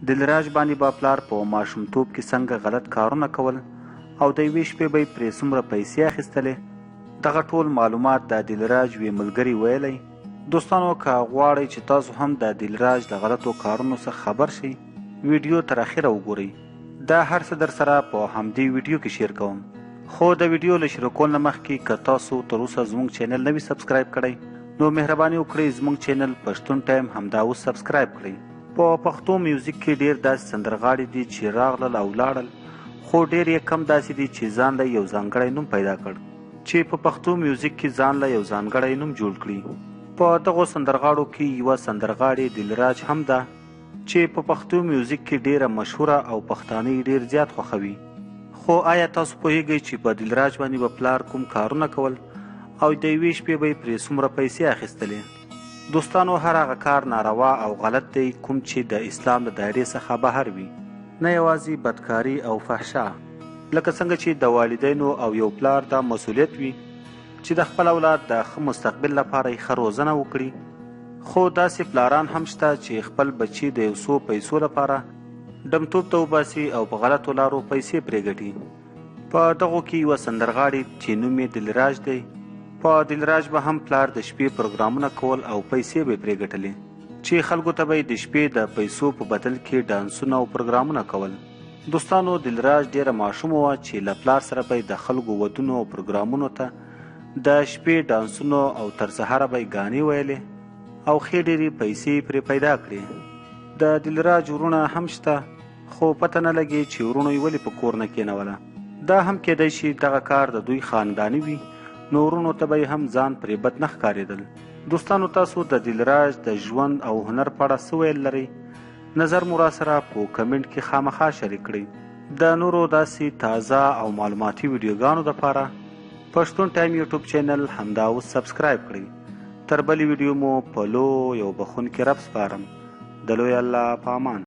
دلراج باندې به پلار په ماشومتوب کې څنګه غلط کارونه کول او د یوې شپې به یې پرې څومره پیسې اخیستلې، دغه ټول معلومات د دلراج یوې ملګرې ویلی. دوستانو که غواړئ چې تاسو هم د دلراج له غلطو کارونو څخه خبر شئ، ویډیو تر اخره وګورئ. دا هر څه درسره په همدې ویډیو کې شیر کوم. خو د ویډیو له شروع کولو نه مخکې که تاسو تر اوسه زموږ چینل نه وي سبسکرایب کړی، نو مهرباني وکړئ زموږ چینل پښتون ټایم همدا اوس سبسکرایب کړئ. په پښتو میوزیک کې ډیر داسې سندرغاړي دي چې راغلل او لاړل، خو ډیر یې کم داسې دي چې ځان له یو ځانګړی نوم پیدا کړ، چې په پښتو میوزیک کې ځان له یو ځانګړی نوم جوړ کړي. په دغو سندرغاړو کې یوه سندرغاړې دلراج هم ده چې په پښتو میوزیک کې ډیره مشهوره او پښتانه یې ډیر زیات خوښوي. خو آیا تاسو پوهیږئ چې په دلراج باندې به پلار کوم کارونه کول او د یوې شپې به یې پرې څومره پیسې اخیستلې؟ دوستانو هر هغه کار ناروا او غلط دی کوم چې د اسلام له دایرې څخه بهر وي، نه یوازې بدکاري او فحشا. لکه څنګه چې د والدینو او یو پلار دا مسولیت وي چې د خپل اولاد د ښه مستقبل لپاره یې ښه روزنه وکړي، خو داسې پلاران هم شته چې خپل بچي د یو څو پیسو لپاره ډمتوب ته وباسي او په غلطو لارو پیسې پرې ګټي. په دغو کې یوه سندرغاړې چې نوم یې دلراج دی، په دلراج به هم پلار د شپې پروګرامونه کول او پیسې به یې پرې ګټلې، چې خلکو ته به یې د شپې د پیسو په بدل کې ډانسونه او پروګرامونه کول. دوستانو دلراج ډېره ماشومه وه چې له پلار سره به یې د خلکو ودونو او پروګرامونو ته د شپې ډانسونو او تر سهاره به یې ګانې ویلې او ښې ډېرې پیسې یې پرې پیدا کړې. د دلراج وروڼه هم شته، خو پته نه لګي چې وروڼو یې ولې په کور نه کېنوله. دا هم کېدای شي دغه کار د دوی خانداني وي، نو وروڼو ته به یې هم ځان پرې بد نه ښکارېدل. دوستانو تاسو د دلراج د ژوند او هنر په اړه څه ویل لرئ؟ نظر مو راسره په کمنټ کې خامخا شریک کړئ. د نورو داسې تازه او معلوماتي ویډیوګانو دپاره پښتون ټایم یوټیوب چینل همدا اوس سبسکرایب کړئ. تر بلې ویډیو مو په لوی او بخښونکي رب سپارم. د لوی الله په امان.